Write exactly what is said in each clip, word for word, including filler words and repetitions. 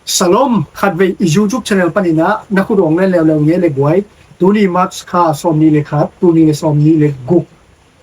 Shalom, khatvei i YouTube channel panin ah na khut ong len leuleu ngei le guai. Tuni March kha sawmnih le khat, tuni le sawmnih le guk.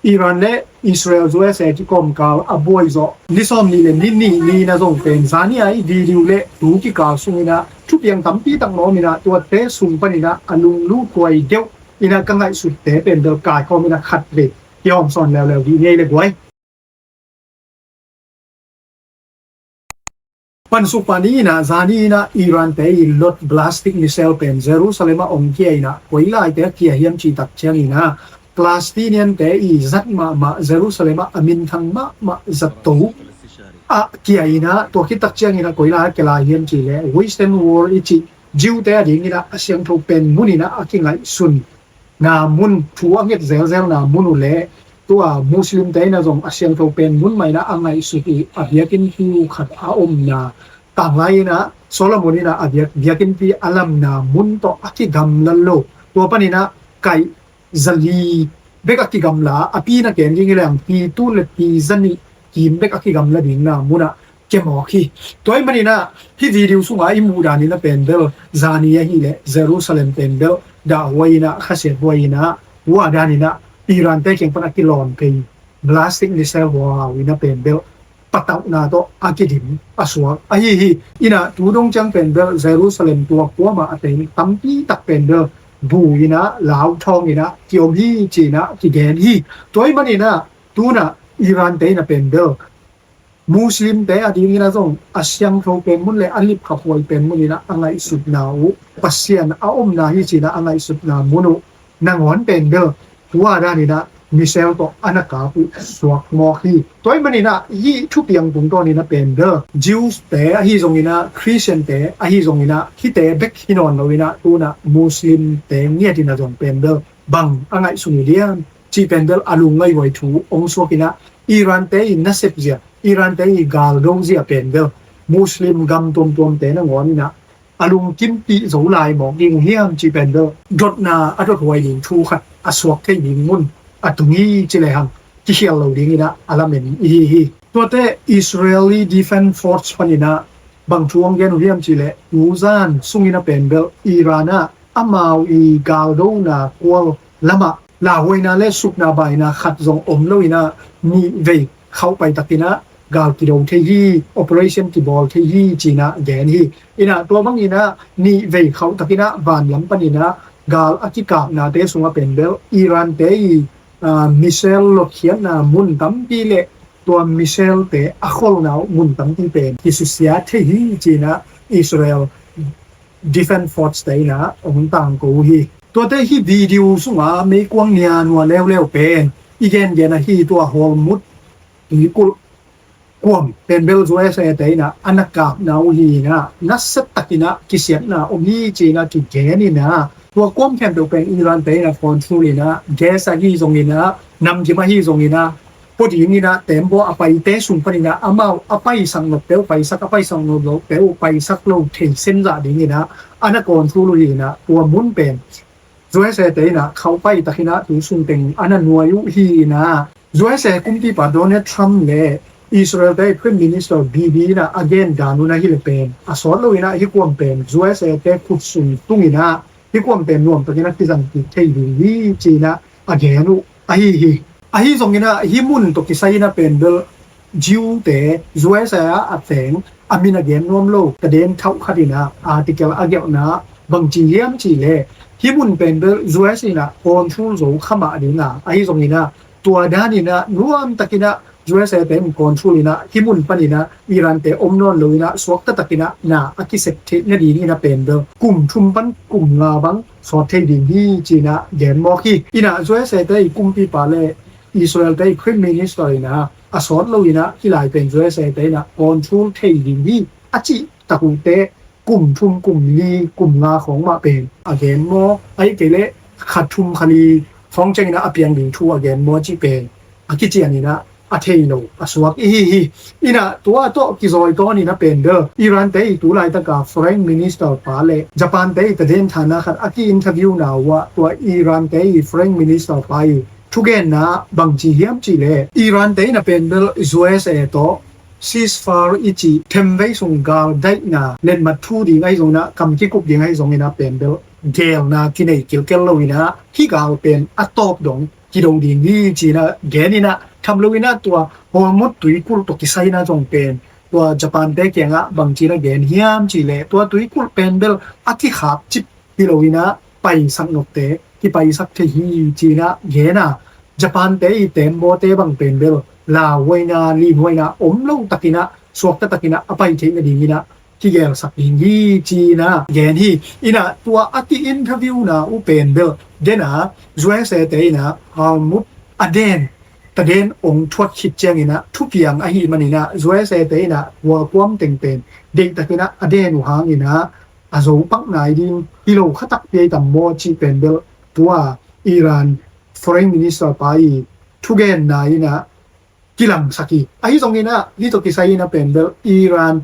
Iran le Israel U S A kikawmkal a buai zawh ni sawmnih le ni nih ni-in ah zong pen zani a i video le tu kikal sungin ah thupiang tampi tak na om in ah, tuate sung panin ah a lunglut huai deuh in ah ka ngaihsutte pen bel kaikhawm in ah khatvei kihawm sawn leuleu dih ngei le guai. Pansuk pani in ah zani in ah Iran te i lot ballistic missile pen Jerusalem ah ong kia in ah, koi lai te a kia hiam cih tak ciangin ah Palestinian te i zat mahmah Jerusalem ah a minthang mahmah zato ah kia in ah, tua khit tak ciangin ah koi lai a kia lai hiam cih leh Western Wall i cih Jew te a dingin ah a siangtho pen mun in ah a kingaihsun na mun, thu a nget zelzel na mun uh leh tua Muslim te in ah zong a siangtho pen mun mah in ah a ngaihsut uh a biakinnpi uh khat a omna, tanglai in ah Solomon in ah a biak, biakinnpi a lamna mun tawh a kigamla lo, tua panin ah kaih zali bek a kigamla, a pi na ken ding hi leng pi tul le pi zanih kim bek a kigamla ding na mun ah kia mawk hi. Tua ahih manin ah hih video sungah i muh dan in ah pen bel zani ahih leh Jerusalem pen bel dahhuai in ah, khasiathuai in ah, hua dan in ah Iran te kiang pan a kilawm kei ballistic missile huau in ah pen bel patauhna tawh a kidim a suak ahi hi. In ah tu dong ciang pen bel Jerusalem tua kuamah a teng tampi tak pen bel bu in ah, lau thawng in ah kiom hi ci-in ah kigen hi. Tua ahih manin ah tu-in ah Iran te in ah pen bel Muslim te a dingin ah zong a siangtho pen mun le a lipkhaphuai pen mun in ah a ngaihsutna uh, Pasian a omna hi ci-in ah a ngaihsutna mun uh nangawn pen bel hua dan in ah missile tawh a na kap uh suak mawk hi. Tua ahih manin ah hih thupiang tungtawn in ah pen bel Jews te ahi zongin ah, Christian te ahi zongin ah, hihte bek hi nawn lo in ah tu-in ah Muslim te ngiat in ah zong pen bel bang a ngaihsun uh diam cih pen bel a lungngaih huai thu ong suak in ah, Iran te i nasep zia, Iran te i galdo zia pen bel Muslim gam tuamtuam te nangawn in ah a lungkimpih zo lai mawk ding uh hiam cih pen bel dotna a dot huai ding thu khat a suak thei ding mun a tung hi ci lehang kikhial lo ding in ah a lamen i hi hi. Tuate Israeli Defense Force panin ah bang thu ong gen uh hiam cih leh, tuzan sungin ah pen bel Iran ah amau i galdona kual lamah lauhuaina le sukna baina khat zong om lo in ah nih vei khauh pai takin ah gal kido thei hi, operation kibawl thei hi ci-in ah gen hi. In ah tua bangin ah nih vei khauh takin ah vanlam panin ah gal a kikapnate sungah pen bel Iran te i, ah, missile lotkhiatna mun tampi le tua missile te a kholna uh mun tampi pen kisusia thei hi ci-in ah Israel Defense Force te in ah ong tangko uh hi. Tuate hih video sungah meikuang nianua leuleu pen i gengen ahi tua Hormuz tuikulh kuam pen bel U S A te in ah a na kapna uh hi in ah, nasia takin ah kisiatna om hi ci-in ah kigen in ah, tua kuam khempeuh pen Iran te in ah control in ah, gas ahi zongin ah, namkim ahi zongin ah, pua dingin ah tembaw a paite sung panin ah amau a paisak nop peuh paisak, a paisak nop lo peuh paisak lo thei semzah dingin ah a na control uh hi in ah, tua mun pen U S A te in ah khauh pai takin ah tu sung teng a na nuai uh hi in ah, U S A kumpipa Donald Trump le Israel te Prime Minister Bibi in ah a gen dan uh na hi leh pen a sawt lo in ah hih kuam pen U S A te khut sung tung in ah hih kuam pen nuam takin ah kizang kik thei ding hi ci-in ah a gen uh ahi hi. Ahi zongin ah hih mun tawh kisai in ah pen bel Jew te U S A ah a teng a min a gen nuam lo taden thauh khat in ah article a gelhna bangci hiam cih leh, hih mun pen bel U S in ah control zo kha mah ding a, ahi zongin ah tua dan in ah nuam takin ah U S A te in control in ah hih mun panin ah Iran te om nawn lo in ah suakta takin ah na a kisep theih nadingin ah pen bel kum thum pan kum nga bang sawt thei ding hi ci-in ah gen mawk hi. In ah U S A te i kumpipa le Israel te i Prime Minister in ah a sawt lo in ah hih lai pen U S A te in ah control thei ding hi a cih tak uh teh kum thum, kum li, kum nga khawng mah pen a gen maw, ahih kei leh kha thum kha li khawng ciangin ah a piang ding thu a gen maw cih pen a kician in ah a thei lo a suak i hi hi. In ah tua tawh kizawi tawn in ah pen bel Iran te i tu laitaka Foreign Minister pa le Japan te i taden thana khat a ki-interview na uh ah tua Iran te i Foreign Minister pa i thugenna bangci hiam cih leh, Iran te in ah pen bel U S A tawh ceasefire i cih themvei sung gal daihna letmat thu ding ahi zongin ah, kam kikup ding ahi zongin ah pen bel geelna kinei kilkel loin ah, hih gal pen a tawp dong kido ding hi ci-in ah genin ah, tham loin ah tua Hormuz tuikulh tawh kisai-in ah zong pen tua Japan-te kiangah bangci-in ah gen hiam cih leh, tua tuikulh pen bel a kikhap cip hi loin ah, paisak nokte kipaisak thei hi ci-in ah gen a, Japan-te i teembawte bang pen bel lauhuaina, linhuaina om lo takin ah, suakta takin ah a pai theih nadingin ah kigelsak ding hi ci-in ah gen hi. In ah tua a ki-interview-na uh pen bel, den a, U S A-te in ah Hormuz a den, ta den ong thuat khit ciangin ah thupiang ahih manin ah, U S A-te in ah tua kuam teng pen deihtakin ah a den uh hangin ah, a zo pak nai ding hi lo kha takpi ahi tam maw cih pen bel tua Iran Foreign Minister pa i thugenna in ah kilangsak hi. Ahi zongin ah, hih tawh kisai-in ah pen bel Iran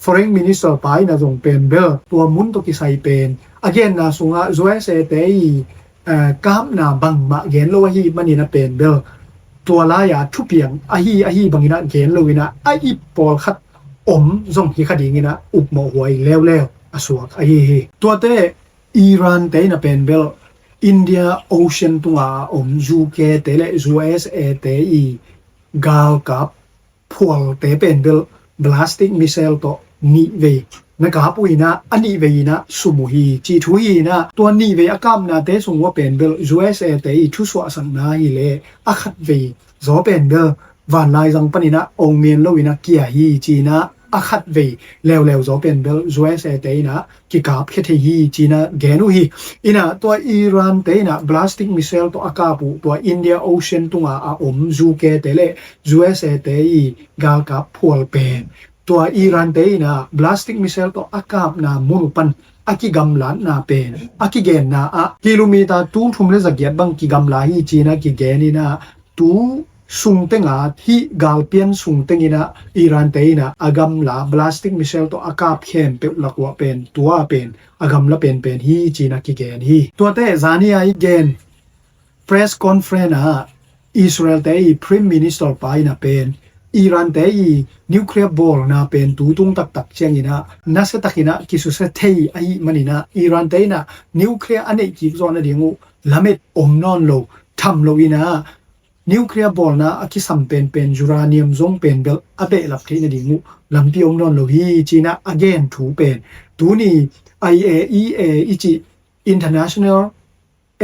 Foreign Minister pa in ah zong pen bel tua mun tawh kisai pen a genna sungah U S A-te i, eh, kapna bangmah gen lo ahih manin ah pen bel tua lai-a thupiang ahi, ahi bangin ah gen loin ah, a ip pawlkhat om zong hi kha dingin ah upmawhhuai leuleu a suak ahi hi. Tuate Iran-te in ah pen bel India Ocean tunga a om U K-te le U S A-te i galkap phualte pen bel ballistic missile tawh nihvei na kap uh in ah, a nihvei in ah sum uh hi cih thu hi in ah, tua nihvei a kapnate sung uah pen bel U S A-te i thusuahsakna hi leh a khatvei zaw pen bel vanlaizang panin ah ong men loin ah kia hi ci-in ah, a khatvei leuleu zaw pen bel U S A-te in ah kikapkhia thei hi ci-in ah gen uh hi. In ah tua Iran-te in ah ballistic missile tawh a kap uh tua India Ocean tunga a om U K-te le U S A-te i galkap phual pen tua Iran-te in ah ballistic missile tawh a kapna mun uh pan a kigamlatna pen a kigenna ah kilometer tul thum le zagiat bang kigamla hi ci-in ah kigen in ah, tu sung teng ah, hih galpian sung teng in ah Iran-te in ah a gamla ballistic missile tawh a kap khempeuh lak uah pen tua pen a gamla penpen hi ci-in ah kigen hi. Tuate zani-a i gen press conference ah Israel-te i Prime Minister pa in ah pen Iran-te i nuclear bawlna pen tu tung taktak ciangin ah nasia takin ah kisusia thei ahih manin ah Iran-te in ah nuclear a neih kik zawh nading uh lamet om nawn lo, tham loin ah nuclear bawlna a kisam penpen uranium zong pen bel a behlap theih nading uh lampi om nawn lo hi ci-in ah a gen thu pen tuni I A E A i cih International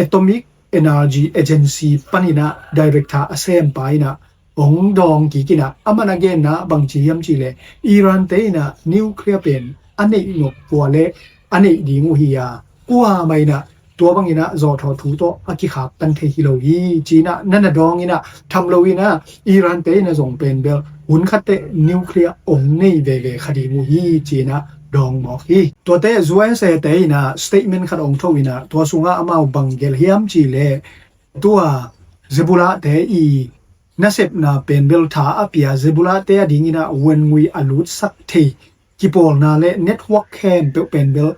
Atomic Energy Agency panin ah director a sem pa in ah ong dawng kik in ah, a man a genna bangci hiam cih leh Iran-te in ah nuclear pen a neih nop kua le a neih ding uh hi a, kuamah in ah tua bangin ah zawhthawh thu tawh a kikhaktan thei hi lo hi ci-in ah na na dawng in ah, tham loin ah Iran-te in ah zong pen bel hun khat teh nuclear ong nei veve kha ding uh hi ci-in ah dawng mawk hi. Tuate U S A-te in ah statement khat ong tho in ah, tua sungah amau bang gelh hiam cih leh tua Hezbollah-te i nasepna pen bel tha a pia, Hezbollah-te a dingin ah vuangui a lutsak thei kipawlna le network khempeuh pen bel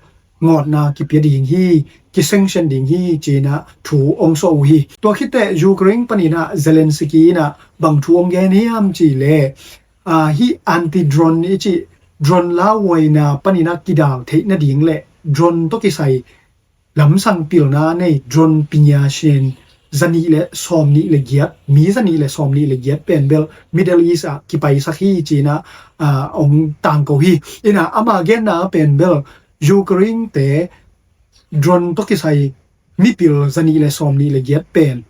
ngawtna kipia ding hi, kisanction ding hi ci-in ah thu ong suah uh hi. Tua khit teh Ukraine panin ah Zelensky in ah bang thu ong gen hiam cih leh, ah, hih anti-drone i cih drone lauhuaina panin ah kidal theih nading le drone tawh kisai lamsang pilna nei drone pinyasin zanih le sawmnih le giat, mi zanih le sawmnih le giat pen bel Middle East ah kipaisak hi ci-in ah, ah, ong tangko hi. In ah ama genna pen bel Ukraine-te drone tawh kisai mipil zanih le sawmnih le giat pen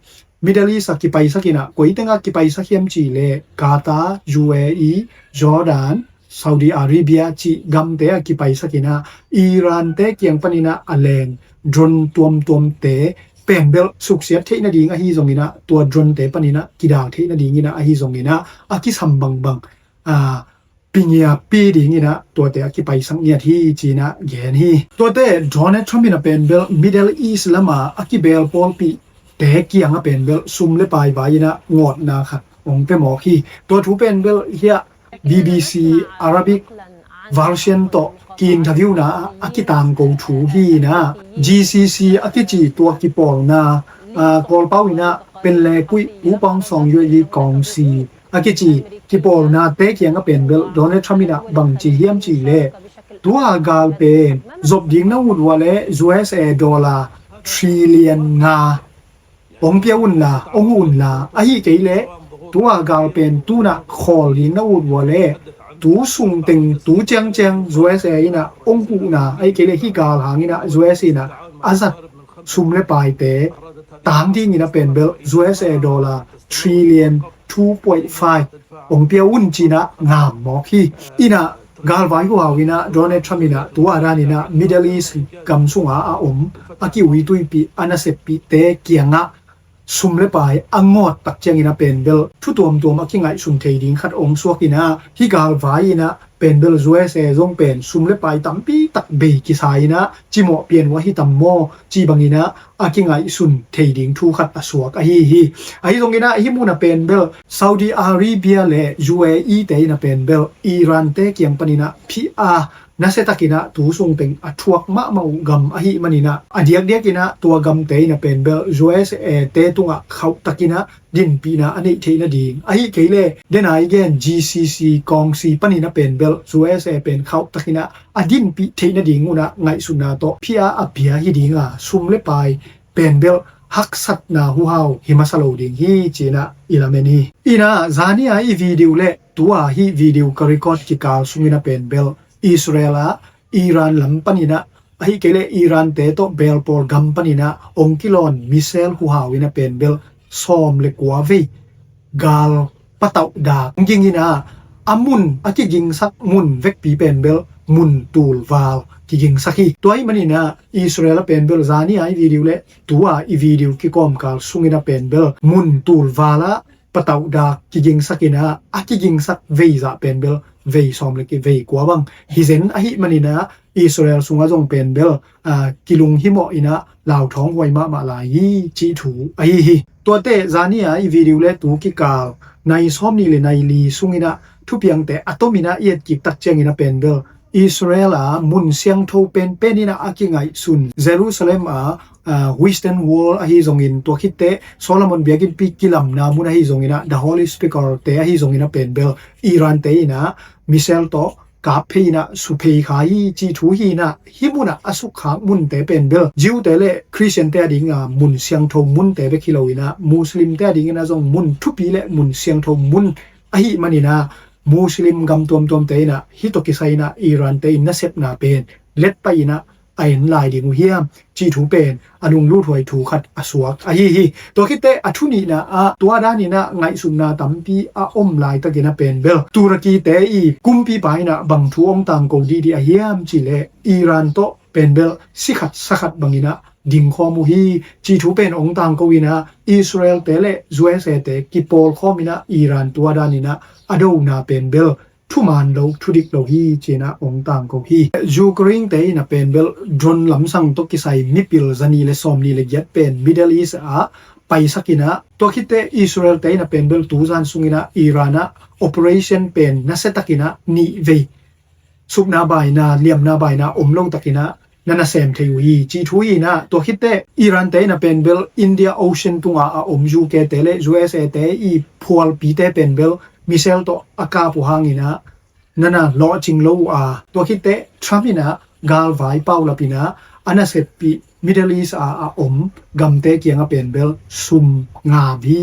Middle East ah kipaisak in ah, koi teng ah kipaisak hiam cih leh Qatar, U A E, Jordan, Saudi Arabia cih gamte ah kipaisak in ah, Iran-te kiang panin ah a leng drone tuamtuamte pen bel suksiat theih nading ahi zongin ah, tua drone-te panin ah kidal theih nadingin ah ahi zongin ah, a kisam bangbang, ah, pinyapi dingin ah tuate a kipaisak ngiat hi ci-in ah gen hi. Tuate Donald Trump in ah pen bel Middle East lam ah a kibel pawlpihte kiang ah pen bel sum le pai vai in ah ngawtna khat ong pia mawk hi. Tua thu pen bel hiah B B C Arabic version tawh ki-interview-na ah a kitangko thu hi in ah, G C C a kici tua kipawlna, ah, Kawlpau in ah Penlekuih Pupawngsawng Yueh Yi Kawngsi a kici kipawlnate kiangah pen bel Donald Trump in ah bang ci hiam cih leh, tua gal pen zop ding na ut uh leh U S A dollar trillion nga hong pia unla, hong huh unla, ahi kei leh tua gal pen tu-in ah khawl ding na ut uh leh tu sungteng tu ciangciang U S A in ah hong huhna, ahi kei leh hih gal hangin ah U S A in ah a zat sum le paite tang dingin ah pen bel U S A dollar trillion two point five hong pia un ci-in ah ngamawk hi. In ah galvai huhau in ah Donald Trump in ah tua danin ah Middle East gam sunga a om a kiuituipih, a naseppihte kiangah sum le pai a ngawt tak ciangin ah pen bel thu tuamtuam a kingaihsun thei ding khat hong suak in ah, hih galvai in ah pen bel U S A zong pen sum le pai tampi tak bei kisa in ah cimawh pian uh ahi tam maw, ci bangin ah a kingaihsun thei ding thu khat a suak ahi hi. Ahi zongin ah hih mun ah pen bel Saudi Arabia le U A E te in ah pen bel Iran te kiang panin ah phi a nasia takin ah tu sungteng a thuak mahmah uh gam ahih manin ah, a diakdiakin ah tua gamte in ah pen bel U S A te tungah khauh takin ah dinpihna a neih theih nading, ahi kei leh dena i gen G C C kawngsi panin ah pen bel U S A pen khauh takin ah a dinpih theih nading un ah ngaihsutna tawh phi a a pia hi ding a, sum le pai pen bel haksatna huhau hi masa lo ding hi ci-in ah i lamen hi. In ah zani a i video le tua hih video ka record kikal sungin ah pen bel Israel ah Iran lam panin ah, ahi kei leh Iran te tawh belpawl gam panin ah hong kilawn missile huhau in ah pen bel sawm le kua vei gal patauh dak hong ging in ah, a mun a kigingsak mun vekpi pen bel mun tulval kigingsak hi. Tua ahih manin ah Israel ah pen bel zani a i video le tua i video kikawmkal sungin ah pen bel mun tulval ah patauh dak kigingsak in ah, a kigingsak vei zah pen bel vei sawm le ki vei kua bang hi zen ahih manin ah Israel sungah zong pen bel, ah, kilunghimawh in ah lauthawng huai mahmah lai hi cih thu ahi hi. Tuate zani a i video le tu kikal nai sawm nih le nai li sungin ah thupiangte a tomin ah i etkik tak ciangin ah pen bel Israel a mun siangtho penpen in ah a kingaihsun Jerusalem a, ah, Western Wall ahi zongin, tua khit teh Solomon biakinnpi kilamna mun ahi zongin ah, The Holy Sepulchre te ahi zongin ah pen bel Iran te in ah missile tawh kap phei in ah su phei kha hi cih thu hi in ah, hih mun ah a sukkhak munte pen bel Jew te le Christian te a ding a mun siangtho munte bek hi lo in ah, Muslim te a dingin ah zong mun thupi le mun siangtho mun ahih manin ah Muslim gam tuamtuamte in ah hih tawh kisai in ah Iran te in nasepna pen let pai in ah a en lai ding uh hiam cih thu pen a lunglut huai thu khat a suak ahi hi. Tua khit teh a thu nihna ah tua danin ah ngaihsutna tampi a om laitakin ah pen bel Turkey te i kumpipa in ah bang thu hong tangko dihdih a hiam cih leh Iran tawh pen bel si khat sa khat bangin ah dingkhawm uh hi cih thu pen hong tangko in ah Israel te le U S A te kipawlkhawm in ah Iran tua danin ah a dona pen bel thuman lo, thudik lo hi ci-in ah hong tangko hi. Ukraine te in ah pen bel drone lamsang tawh kisai mipil zanih le sawmnih le giat pen Middle East ah paisak in ah, tua khit teh Israel te in ah pen bel tuzan sungin ah Iran ah operation pen nasia takin ah nih vei, supna baina, liamna baina om lo takin ah na nasem thei uh hi cih thu hi in ah, tua khit teh Iran te in ah pen bel India Ocean tunga a om U K te le U S A te i phualpite pen bel missile tawh a kap uh hangin ah na na lawhcing lo uh a, tua khit teh Trump in ah galvai paulap in ah a naseppih Middle East a a om gamte kiangah pen bel sum ngam hi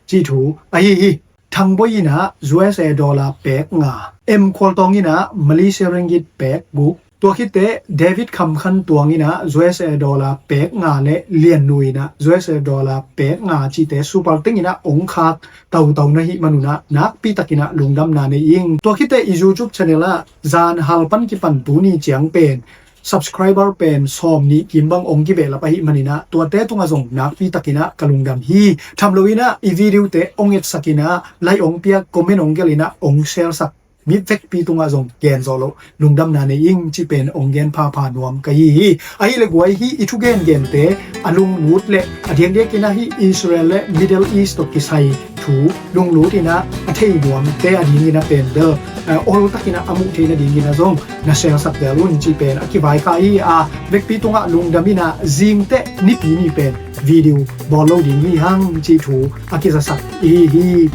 cih thu ahi hi. Thangboi in ah U S A dollar pek nga, M Khualtawng in ah Malaysia ringgit pek guk, tua khit teh David Khamkhan Tuang in ah U S A dollar pek nga le Liannu in ah U S A dollar pek nga cihte super teng in ah hong khak tautau na hih man un ah nakpi takin ah lungdamna nei ing. Tua khit teh i YouTube channel ah zan hal pan kipan tuni ciang pen subscriber pen sawmnih kim bang hong kibehlap ahih manin ah tuate tungah zong nakpi takin ah ka lungdam hi. Tham lo in ah i video te hong etsak in ah like hong piak, comment hong gelh in ah hong share sak mi vekpi tungah zong gen zawh loh lungdamna nei ing cih pen hong gen phapha nuam ka hi hi. Ahih leh guai, hih i thu gengente a lunglut le a diakdiakin ah hih Israel le Middle East tawh kisai thu lunglut in ah a thei nuamte a dingin ah pen bel, eh, ol takin ah a muh theih nadingin ah zong na share sak zel un cih pen a kivai kha hi. A vekpi tungah lungdam in ah zing teh Nipi ni pen video bawl lo ding hi hang cih thu a kizasak i hi hi.